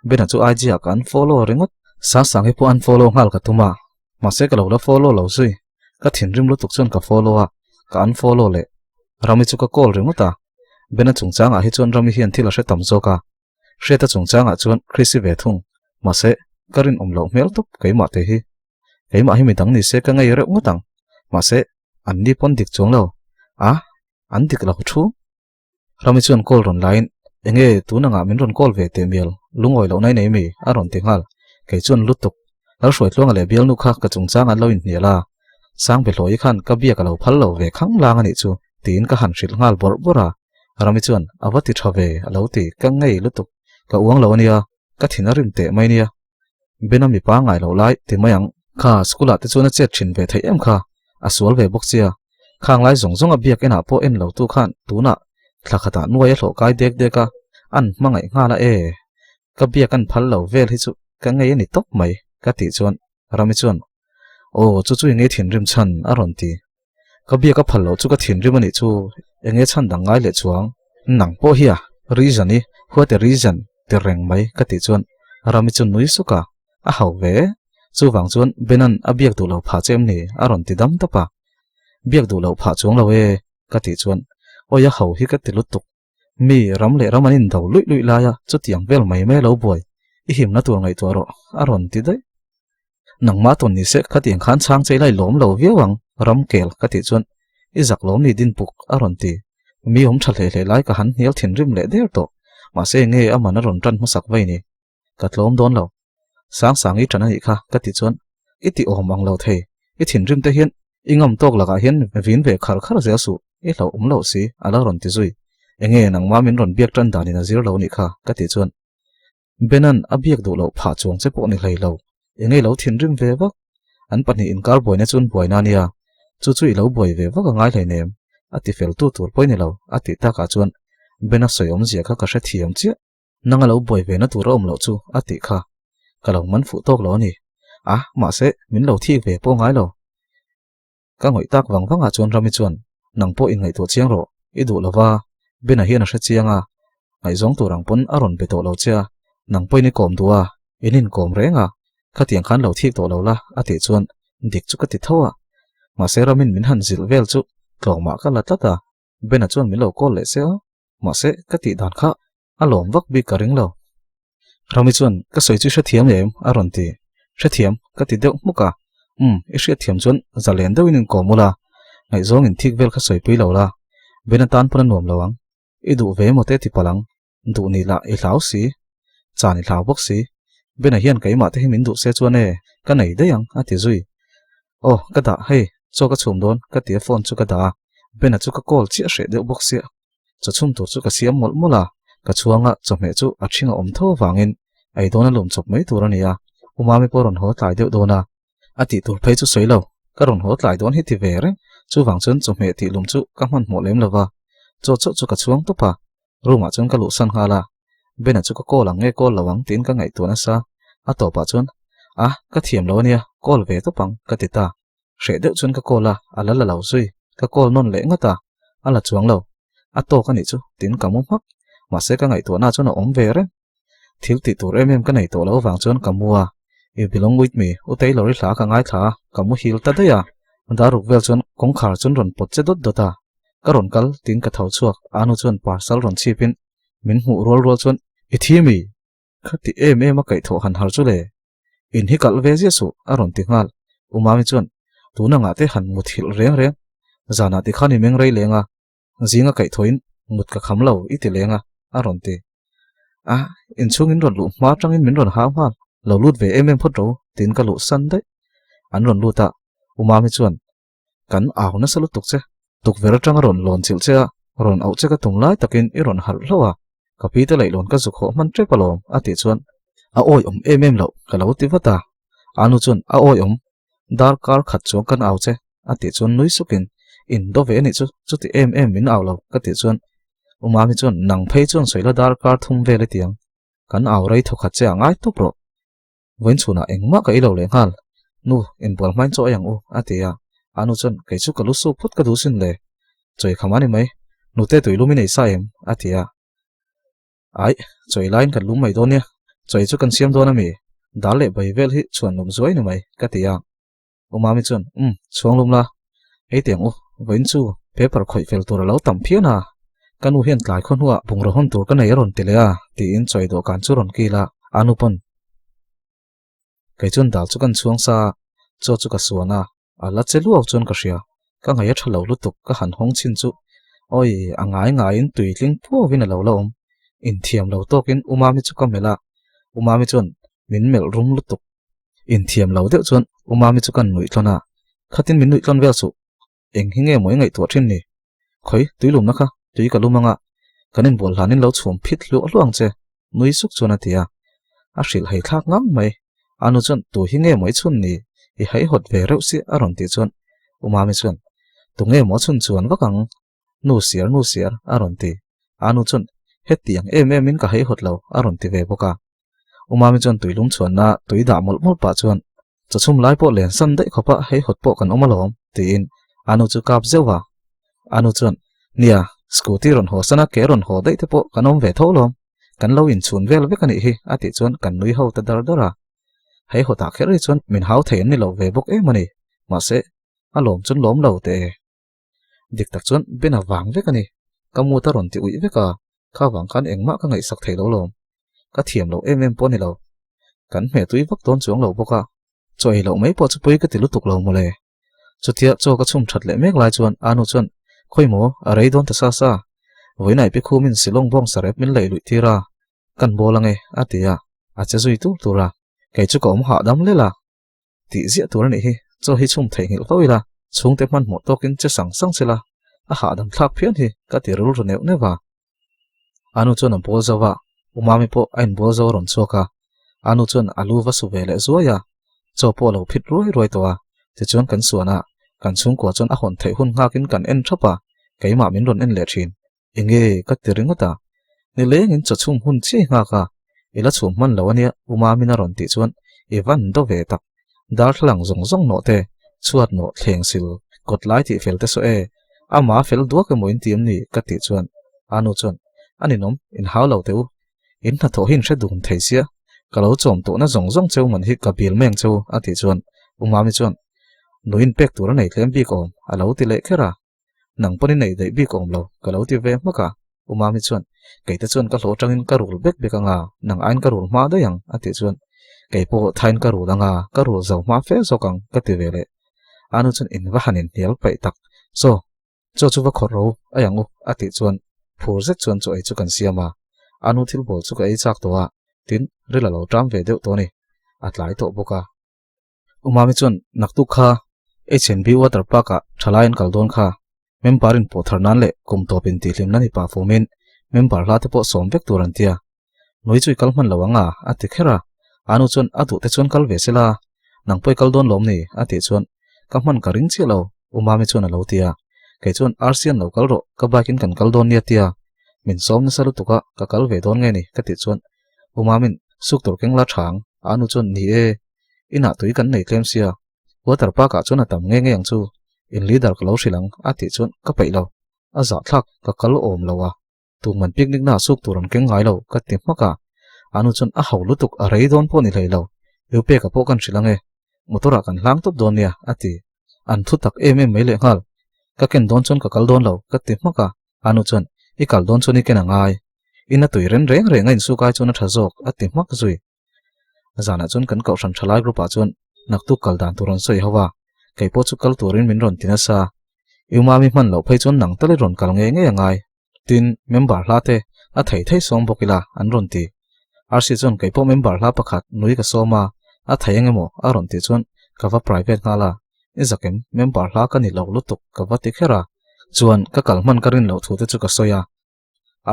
Bena chu IG ah ka unfollow ringawt. Sangsang hi pawh unfollow nghal ka tum a, mahse ka lo la follow lo zui. Ka thinrim lutuk chuan ka follow a, ka unfollow leh. Rami chu ka call ringawt a, Bena chungchangah hi chuan Rami hian thil a hre tam zawk a, Hriata chungchangah chuan Chrissy ve thung, mahse ka rinawm loh hmel tawp keimah te hi. Keimah hi midang ni se ka ngei reuh ngawt ang, mahse an ni pawn dik chuang lo, a an dik lo thu. Rami chuan call rawn laiin, Enge tun angah min rawn call ve teh mial, lungawi loh nai nei mi? a rawn ti nghal. Kei chuan lutuk, Lalhruaitluanga leh bialnu kha ka chungchang an lo inhnial a, Sangbehlawi khan ka biak a lo phal lo ve khang lang a nih chu, tiin ka han hrilh nghal bawrh bawrh a. Rami chuan, A va ti tha ve, a lo ti, ka ngei lutuk, ka uang lo a nia, ka thin a rim teh mai nia. Bena mipa ngai lo lai ti mai ang. Kha school ah te chuan a chet thin ve theih em kha, a sual ve bawk sia. Khang lai zawng zawng a biak enah pawh en lo tu khan tunah thla khatah nuai a hlawh kai dek dek a, an hmangaih nghal a e. Ka biak an phal lo vel hi chu ka ngei a ni tawp mai ka tih chuan Rami chuan Aw chu chu i ngei thinrim chhan a rawn ti. Ka biak a phal loh chu ka thinrim a nih chu enge chhan dang ngai leh chuang. Nang pawh hi a reason i what a reason ti reng mai ka tih chuan Rami chu nui suk a, a hau ve. Chuvang chuan Benan a biak duh lo phah che em ni a rawn ti dam dap a. Biak duh loh phah chuang lo e ka tih chuan awi a hau hi ka ti lutuk. Mi ram leh ram an indo luih luih lai a, chutiang vel mai mai lo buai, i himna tur ngaihtuah rawh, a rawn ti daih. Nangmah tawn ni se khatiang khan chhang chei lai lawm lo viau ang, ram kel ka tih chuan i zak lawm ni din puk, a rawn ti. Mi awm tha hle hle lai ka han hnial thinrim leh der tawh, mahse enge a man a rawn tan hmasak vei ni. Ka tlawm dawn lo. Sangsangi tan a nih kha ka tih chuan i ti awm ang lo thei, i thinrim te hian i ngam tawk lakah hian vin ve khar khar zel suh, i hlauh awm loh si a la rawn ti zui. Enge nangmah min rawn biak tan danin a zir lo nih kha ka tih chuan Benan a biak duh loh phah chuang che pawh ni hlei lo, enge lo thinrim ve vak? An pahnih inkar buaina chuan buaina a nia, chu chu i lo buai ve vak a ngai hleinem, a ti fel tu tur pawh i ni lo a tih takah chuan Bena sawi awmzia kha ka hrethiam chiah. Nang a lo buai ve na tur a awm loh chu a tih kha ka lo man fuh tawk lo a ni. A, mahse, min lo thik ve pawh ngai lo. Ka ngawih tak vang vangah chuan Rami chuan, Nang pawh inngaihtuah chiang rawh, i duh lo va, Bena hian a hre chiang a, ngaihzawng tur ang pawn a rawn be tawh lo che a, nang pawhin i kawm duh a, in inkawm reng a, khatiang khan lo thik tawh lo la a tih chuan dik chu ka ti tho a. Mahse Ramin min han zilh vel chu tlawmah ka la tlat a, Bena chuan min lo call leh se a, mahse ka tih dan kha a lawm vak bik ka ring lo. Rami chuan ka sawi chu i hrethiam em? a rawn ti. Hrethiam ka ti deuh hmuk a. Umm, i hriatthiam chuan zalen deuhin inkawm ula, ngaihzawng in thik vel kha sawipui lo la, Bena tan pawn a nuam lo ang. I duh ve emaw te ti palh ang. Duh ni lah i hlau si, chan i hlau bawk si. Bena hian keimah te hi min duh se chuan e, ka nei daih ang a ti zui. Aw, ka dah hei, chaw ka chhum dawn ka ti a phone chu ka dah a, Bena chu ka call chiah hreh deuh bawk sia. Chaw chhum tur chu ka siam mawlh mawlh a, ka chhuanga chawhmeh chu a ṭhing a awm tho avangin ei dawn a lum chawp mai tur a ni a, U Mami pawh rawn haw tlai deuh dawn a, a tih tur phei chu sawi lo, ka rawn haw tlai dawn hi ti ve reng, chuvang chuan chawhmeh tih lum chu ka hmanhmawh lem lo va, chaw chauh chu ka chhuang tawp a, room ah chuan ka luhsan nghal a, Bena chu ka call ang nge call lo ang tiin ka ngaihtuah nasa, a tawpah chuan a ka thiam lo ania call ve tawp ang ka ti ta, hreh deuh chuan ka call a, a la la lo zui, ka call nawn leh ngawt a, a la chuang lo, a tawk a nih chu tiin ka mu hmak, mahse ka ngaihtuahna chuan a awm ve reng, thil tih tur em em ka nei tawh lo avang chuan ka mu a, You belong with me, U Taylor i hla ka ngaithla a, ka muhil ta daih a, daruk vel chuan kawngkhar chuan rawn pawt che dawt dawt a, Ka rawn kal tiin ka tho chhuak, Anu chuan parcel rawn chhipin min hmuh rual rual chuan I thi mi? Kha ti em em a kaihthawh han har chu le. In hi kalh ve ziah suh a rawn ti nghal. U Mami chuan tuna ngah te han mut hilh reng reng, zanah ti khan i meng rei leng a, zinga kaihthawhin mut ka kham lo i ti leng a a rawn ti. A, inchhung in rawn luh hma atangin min rawn hau nghal, lo lut ve em em phawt ro tiin ka luh san daih. An rawn lut a, U Mami chuan Kan au nasa lutuk che. Tukverh atanga rawn lawn chilh che a, rawn auh che ka tum lai takin i rawn harh hlauh a, ka pi te leihlawn ka zuk hawh hman tep alawm a tih chuan a awi awm em em loh ka lo ti vat a. Anu chuan a awi awm, darkar khat chuang kan au che a tih chuan nui sukin in do ve anih chu chuti em em min au lo ka tih chuan U Mami chuan nang phei chuan sawi la darkar thum vel i ti ang, kan au rei thawkhat che a ngai tawp rawh. Vawiin chhunah engmah ka ei lo leh nghal. Nu, inbual hmain chaw ei ang u, a ti a. A nu chuan, Kei chu ka lu suk phawt ka duh sin le. Chawi kham a ni mai. Nute tui lum i nei sa em? a ti a. Aih, chawi laiin kan lum mai dawn nia. Chawi chu kan siam dawn a mi? Dal leh bai vel hi chhuan lum zuai ni mai, ka ti a. U Mami chuan, Umm, chhuang lum la. Ei teh ang u, vawiin chu paper khawih fel tur a lo tam phian a. Ka nu hian tlai khaw hnuah bungraw hawn tur ka nei a rawn ti leh a, tiin chawi dawhkan chu rawn kil a, a nu pawn. Kei chuan dal chu kan chhuang sa a, chaw chu ka suan a, a la che luau chuan ka hria. Ka ngaih a tha lo lutuk, ka han hawng chin chu awi, a ngai ngaiin tui tling phuauin a lo la awm. Inthiam lo tawkin U Mami chu ka melh a, U Mami chuan min melh rum lutuk. Inthiam lo deuh chuan U Mami chu kan nuih tlawn a, khatin min nuih tlawn vel suh, eng hi nge maw i ngaihtuah thin ni? Khawi, tui lumna kha tui ka lum anga, kan inbual hlanin lo chhum phit hluah hluah ang che, nui suk chuan a ti a. A hrilh hei thlak ngang mai, a nu chuan tu hi nge maw i chhun ni, i haihawt ve reuh si a rawn tih chuan U Mami chuan. Tunge maw chhun chuan vak ang? Nu siar nu siar, a rawn ti. A nu chuan, Hetiang em em in ka heihawt lo, a rawn ti ve bawk a. Umami chuan tuilum chhuanna tui dah mawlh mawlh pah chuan, Chawchhum lai pawh len san daih khawpa heihawt pawh kan awm alawm, tiin a nu chu kap zeuh a. A nu chuan, Nia, scooty rawn haw sana ke rawn haw daih te pawh kan awm ve tho alawm, kan lo inchhun vel vek a nih hi, a tih chuan kan nui ho ta dar dar a. Heihawtah kher hi chuan min hau thei an ni lo ve bawk em a ni, mahse, a lawm chuan lawm lo teh e. Dik tak chuan Ben a vang vek a ni. Ka mut a rawn ti uih vek a, kha vang khan engmah ka ngaihsak thei lo lawm. Ka thiam loh em em pawh a ni lo. Kan hmeh tui vak dawn chuang lo bawk a, chaw ei loh mai pawh chu pawi ka ti lutuk lo mawle. Chutia chaw ka chhum that leh mek lai chuan Anu chuan, Khawi maw, a rei dawn ta sa sa. Vawiinai pi khumin Shillong bawng sarep min laih luih tir a, kan bawl ange, a ti a, a che zui tur tur a. Kei chu ka awm hahdam lel a. Tih ziah tur a nih hi, chaw hi chhum theihnghilh fo ila, chhungte hmanhmawh tawkin che sang sang sela, a hahdam thlak phian hi ka ti rul ru neuh neuh a. A nu chuan a bawl zo a, U Mami pawh a inbawl zo a rawn chhuak a, a nu chuan a lu va su ve leh zuai a, chaw pawh a lo phit ruai ruai tawh a, tichuan kan suan a, kan chhungkua chuan a hawn theih hun nghakin kan en thap a, keimah min rawn en leh thin. Enge ka ti ringawt a, nilengin chaw chhum hun chiai nghak a, i la chhum hman lo ania U Mamin a rawn tih chuan i van do ve tak. Darthlalang zawng zawng nawh te, chhuat nawh thleng sil, kawt lai tih fel te saw e, ama fel duak emaw in ti em ni ka tih chuan a nu chuan a ninawm in hau lo teh u, in hnathawh hi in hre dun thei sia, ka lo chawm tawhna zawng zawng cheu man hi ka bil meng cheu a tih chuan U Mami chuan nuin pek tur a nei tlem bik awm a lo ti leh kher a. Nang pawn i nei daih bik awm lo, ka lo ti ve hmak a. U Mami chuan, Kei te chuan ka hlawh atangin ka rul bek bek anga, nang aiin ka rul hma daih ang, a tih chuan, Kei pawh thain ka rul anga, ka rul zo hma fe zawk ang, ka ti ve leh. A nu chuan in va han inhnial paih tak, Chaw, chaw chu va khawrh ro ai ang u, a tih chuan phur zet chuan chaw ei chu kan siam a. A nu thil bawl chu ka ei chak tawh a, tin, ril a lo ṭam ve deuh tawh a ni, a tlai tawh bawk a. U Mami chuan naktuk kha HNB Water Park ah thalai an kal dawn kha. Member in pawh thar nan leh kum tawp in tihhlim nan i pah fumin member hla te pawh sawm vek tur an tia. Nui chu i kal hman lo ang a, a ti kher a. Anu chuan a duh te chuan kal ve sela, nang pawh i kal dawn lawm ni? a tih chuan ka hman ka ring chiah lo, U Mami chuan a lo ti a. Kei chuan RC an lo kal rawh, ka bike in kan kal dawn nia tia. Min sawm nasa lutuk a, ka kal ve dawn nge ni? ka tih chuan U Mamin suk tur keng la tha ang, Anu chuan ni e, Inah tui kan nei tlem sia, water park ah chuan a tam nge nge ang chu, in leader ka lo hrilh ang a tih chuan ka peih lo, a zahthlak ka kal awm lo a, tuman picnic na ah suk tur an keng ngai lo ka ti hmak a, a nu chuan a ho lutuk a rei dawn pawh ni hlei lo, Eupeka pawh kan hrilh ang e, motor ah kan hlang tawp dawn nia a ti, an thu tak em em mai lehnghal, ka ken dawn chuan ka kal dawn lo ka ti hmak a, a nu chuan i kal dawn chuan i ken a ngai, ina tui ren reng reng a insuk ai chuan a tha zawk a ti hmak zui. Zanah chuan kan kohhran thalai group ah chuan naktuk kal dan tur an sawi ho a, kei pawh chu kal turin min rawn ti nasa. I umami hman loh phei chuan nang tal i rawn kal ngei ngei a ngai. Tin, member hla te a thei thei sawm bawk ila an rawn ti. RC chuan kei pawh member hla pakhat nui ka sawm a, a thei eng emaw a rawn tih chuan ka va private nghal a, i zakem member hla ka ni lo lutuk ka va ti kher a. Chuan ka kal hman ka rin loh thu te chu ka sawi a.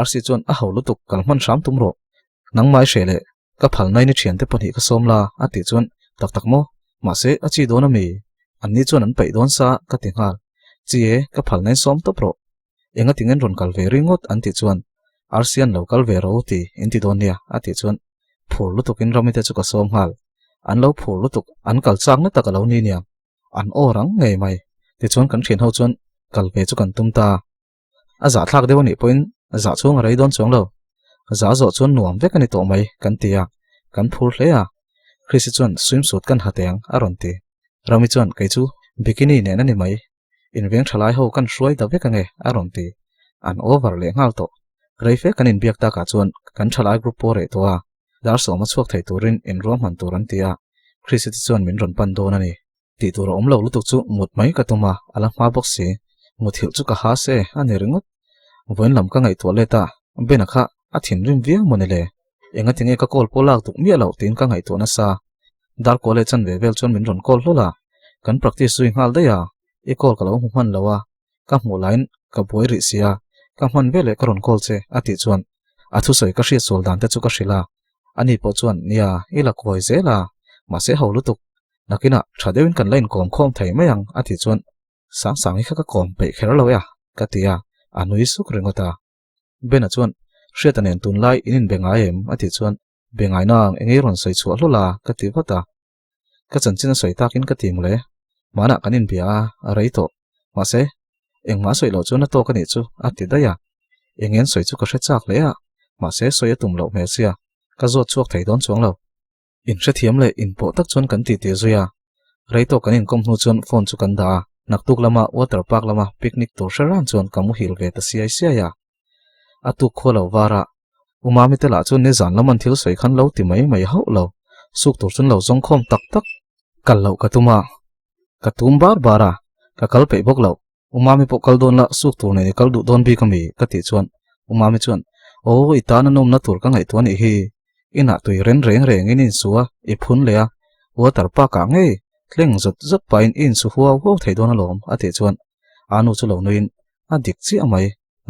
RC chuan a ho lutuk kal hman hram tum rawh, nangmah i hreh leh ka phal nai ni thiante pahnih ka sawm la a tih chuan tak tak maw, mahse a chi dawn ami? Anni chuan an peih dawn sa ka ti nghal, chi e ka phal nai sawm tawp rawh, enga tinge an rawn kal ve ringawt an tih chuan RC an lo kal ve ro ti in ti dawn nia a tih chuan phur lutuk in Ramite chu ka sawm nghal, an lo phur lutuk an kal chak na tak a lo ni niang, an aw rang ngei mai, tichuan kan thian ho chuan kal ve chu kan tum ta. A zahthlak deuh a nih pawhin zah chhung a rei dawn chuang lo. Zah zawh chuan nuam vek a ni tawh mai kan ti a, kan phur hle a. Chrissy chuan swimsuit kan ha teng a rawn ti. Rami chuan kei chu bikini nen a ni mai, inveng thalai ho kan hruai ta vek ange a rawn ti. An over leh nghal tawh. Rei fe kan inbiak takah chuan kan thalai group pawh reh tawh a, dar sawma chhuak thei turin inruahman tur an ti a, Chrissy te chuan min rawn pan dawn a ni. Tih tur a awm lo lutuk chu mut mai ka tum a, a la hma bawk si. Muthilh chu ka ha se a ni ringawt. Vawiin lam ka ngaihtuah let a, Ben-a kha a thinrim viau maw ni le? Enga tinge ka call pawh lak duk miah loh tiin ka ngaihtuah nasa. Dar kawl leh chanve vel chuan min rawn call hlawl a, kan practice zui nghal daih a, i call ka lo hmu hman lo a, ka hmuh laiin ka buai rih sia, ka hman veleh ka rawn call che a tih chuan a thusawi ka hriat sual dan te chu ka hrilh a, ani pawh chuan nia i la kawi zel a, mahse ho lutuk. Nakinah tha deuhin kan la inkawm khawm thei mai ang a tih chuan Sangsangi kha ka kawm peih kher lo e a, ka ti a, a nui suk ringawt a. Bena chuan, Hriata nen tunlai in inbe ngai em? a tih chuan, Be ngai nang, eng ei rawn sawi chhuah hlawlh a, ka ti vat a. Ka chanchin a sawi takin ka ti mawle. Hmanah kan inbia a, a rei tawh. Mahse, engmah a sawi loh chuan a tawk a nih chu, a ti daih a. Eng en sawi chu ka hre chak hle a, mahse sawi a tum loh hmel sia, ka zawt chhuak thei dawn chuang lo. Inhrethiam leh inpawh tak chuan kan titi zui a, rei tawk kan inkawm hnu chuan phone chu kan dah a, naktuk lama water park lama picnic tur hre ran chuan ka muhil ve ta siai siai a. A tuk khua lo var a, U Mami te lah chuan nizan lam an thil sawi khan lo ti mai mai hauh lo, suk tur chuan lo zawng khawm tak tak. Kal loh ka tum a, ka tum bar bar a, ka kal peih bawk loh. U Mami pawh kal dawn la, suk tur nen i kal duh dawn bik a mi? ka tih chuan U Mami chuan, Aw, i tan a nawmna tur ka ngaihtuah nih hi. Inah tui ren reng rengin i insu a, i phun leh a, water park ah ngei tleng zawt zawt pahin i insu huau huau thei dawn alawm, a tih chuan a nu chu lo nuiin, A dik chiah mai,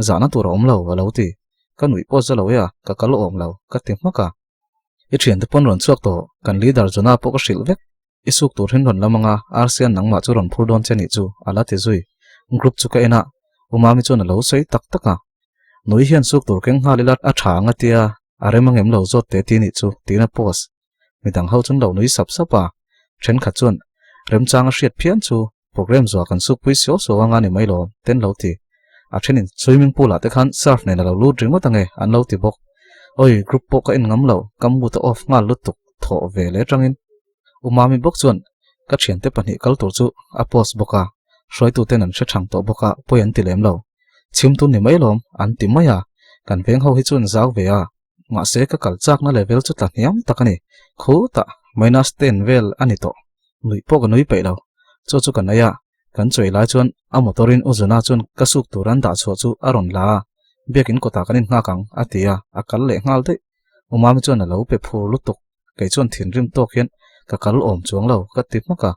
zahna tur a awm lo, a lo ti. Ka nuih pawh za lo e a, ka kal awm lo, ka ti hmak a. I thiante pawn rawn chhuak tawh, kan leader Jonah pawh ka hrilh vek. I suk tur hin rawn lam anga Rc-a'n nangmah chu rawn phur dawn che nih chu, a la ti zui. Group chu ka en a, U Mami chuan a lo sawi tak tak a. Nui hian suk tur keng nghal ila a tha ang a tia, a rem angem lo zawt teh ti nih chu, tiin a post. Midang ho chuan lo nui sap sap a, thenkhat chuan remchang a hriat phian chu program zuah kan sukpui siau siau anga ni mai lo, ten lo ti. A thenin swimming pool ah te khan surf nen a lo lut ringawt ange an lo ti bawk. Oi, group pawh ka en ngam lo, ka mood a off nghal lutuk thawh ve leh atangin. U Mami bawk chuan ka thiante pahnih kal tur chu a post bawk a, hruaituten an hre thang tawh bawk a, pawi an ti lem lo. Chhim tun ni mai lawm, an ti mai a, kan veng ho hi chu an zau ve a, mahse ka kal chakna level chu tla hniam tak a ni, khutah minus ten vel a ni tawh, nuih pawh ka nui peih lo, chu chu ka nei a, kan chuai lai chuan a motor in U Zuna chuan ka suk tur an dah chhuah chu a rawn la a, biakin kawtah kan innghak ang a ti a, a kal leh nghal daih, U Mami chuan a lo pe phur lutuk, kei chuan thinrim tawk hian ka kal awm chuang lo ka ti hmak a,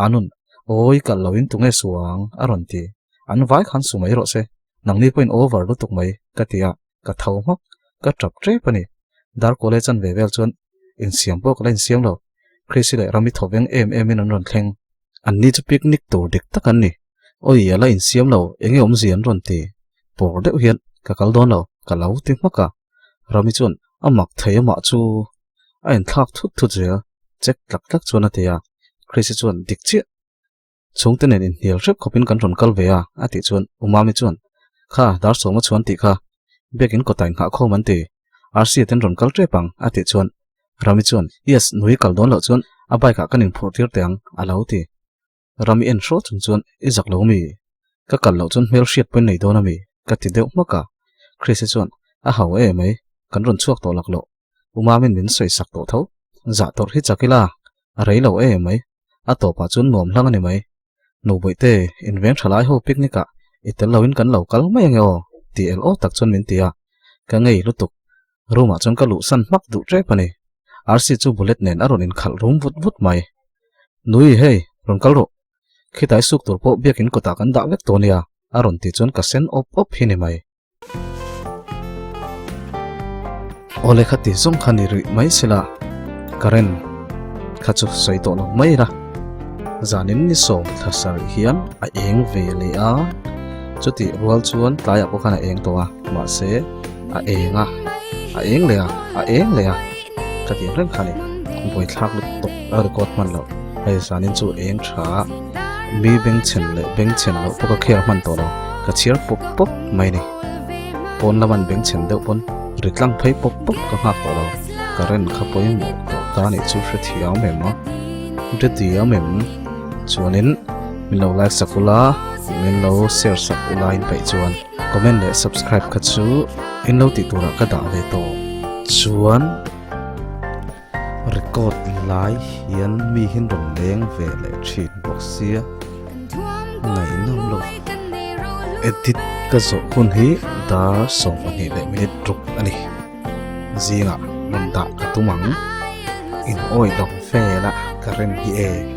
Anun, awi kal lo in tunge suang a rawn ti, an vai khan su mai rawh se, nangni pawhin over lutuk mai ka ti a. Ka tho hmak, ka tap tep a ni. Darkawle chan ve vel chuan insiam pawh ka la insiam lo. Chrissy leh Rami tho veng em em in an rawn thleng. An ni chu picnic tur dik tak an ni. Awi a la insiam lo, enge awmzia an rawn ti. Pawr deuh hian ka kal dawn lo, ka lo ti hmak a. Rami chuan a mak thei amah chu a inthlak thut thut zel, check tlak tlak chuan a ti a. Chrissy chuan dik chiah. Chhungte nen inhnial hrep khawpin kan rawn kal ve a, a tih chuan U Mami chuan, Kha, dar sawma chuan tih kha, biakin kawta inghah khawm an ti, Rc-a ten rawn kal tep ang, a tih chuan Rami chuan, Yes, nui kal dawn loh chuan a bike-ah kan inphurh tir teh ang, a lo ti. Rami en hraw chung chuan, I zak lo mi? Ka kal loh chuan hmel hriat pawhin nei dawn a mi? ka ti deuh hmak a. Chris-i chuan, A hau e mai, kan rawn chhuak tawh lak loh. U Mami'n min sawi sak tawh tho. Zah tawrh hi chak ila, a rei lo e mai. A tawpah chuan nuam hlang a ni mai. Nubawihte, inveng tha lai ho picnic ah i tel loin kan lo kal mai ange aw, ti el aw tak chuan min ti a. Ka ngei lutuk. Room ah chuan ka luhsan hmak duh tep a ni. Rc chu bullet nen a rawn inkhalh rum vut vut mai. Nui, hei, rawn kal rawh. Khitai suk tur pawh biakin kawtah kan dah vek tawh nia, a rawn tih chuan ka sen awp awp hi ni mai. Awle kha ti zawng kha ni rih mai sela current kha chu sawi tawh lo mai ila zanin ni sawm thla sarih hian a eng ve leh a chutih rual chuan tlaiah pawh khan a eng tawh a mahse a eng a a eng leh a a eng leh a ka tih reng kha ni buaithlak lutuk a record hman loh hei zanin chu eng tha mi bengchhen leh bengchhen loh pawh ka khel hman tawh lo ka chhiar pawp pawp mai ni pawn laman bengchhen deuh pawn ri tlang phei pawp pawp ka nghak tawh lo current kha pawimawh tawh ta nih chu hrethiam em a hrethiam em chuanin min lo like sak ula min lo share sak ula in peih chuan comment leh subscribe kha chu in lo tih turah ka dah ve tawh chuan. Record lai hian mi hian rawn leng ve leh thin bawk sia ngaihnawm lo edit ka zawh hun hi dar 12 leh minute ruk a ni zingah rawn dah ka tum ang in awi lo vel a ka rem hi e.